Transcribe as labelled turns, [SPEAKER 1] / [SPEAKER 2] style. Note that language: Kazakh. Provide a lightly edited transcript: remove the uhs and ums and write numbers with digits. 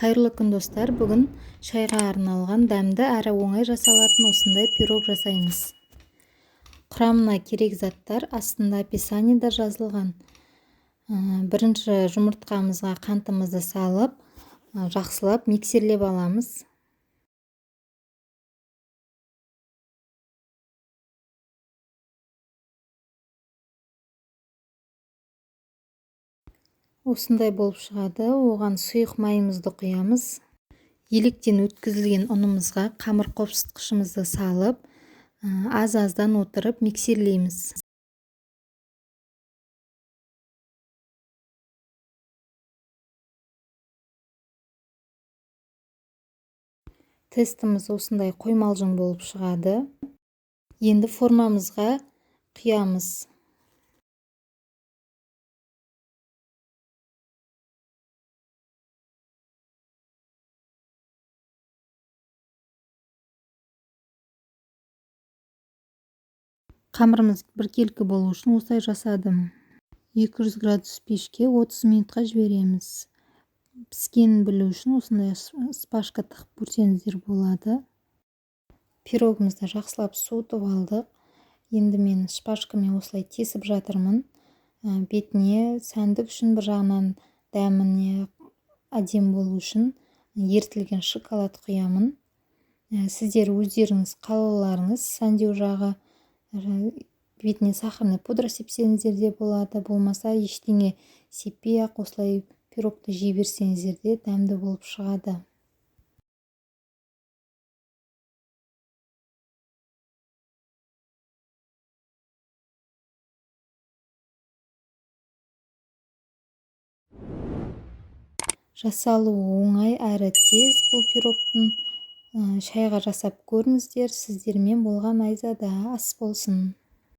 [SPEAKER 1] Қайырлы күн, достар! Бүгін шайға арналған дәмді әрі оңай жасалатын осындай пирог жасаймыз. Құрамына керек заттар астында описаниеда жазылған. Бірінші жұмыртқамызға қантымызды салып, жақсылап миксерлеп аламыз. Осындай болып шығады. Оған сұйық майымызды құямыз. Електен өткізілген ұнымызға қамыр қопсытқышымызды салып, аз-аздан отырып миксерлейміз. Тестіміз осындай қоймалжың болып шығады. Енді формамызға құямыз. Қамырымыз біркелкі болу үшін осылай жасадым. 200 градус пешке 30 минутқа жібереміз. Піскенін білу үшін осындай шпажка тығып көрсеңіздер болады. Пирогымызды жақсылап суытып алдық. Енді мен шпажкамен осылай тесіп жатырмын. Бетіне сәндік үшін, бір жағынан дәміне әдемі болу үшін ерітілген шоколад құямын. Сіздер өздеріңіз қалауларыңыз сәндеу жағы, бетіне сахарный пудра сепсеңіздер де болады, болмаса ештеңе сеппей-ақ осылай пирогты жей берсеңіздер де дәмді болып шығады. Жасалуы оңай әрі тез бұл пирогтың. Шайға жасап көріңіздер. Сіздермен болған Айзада. Ас болсын.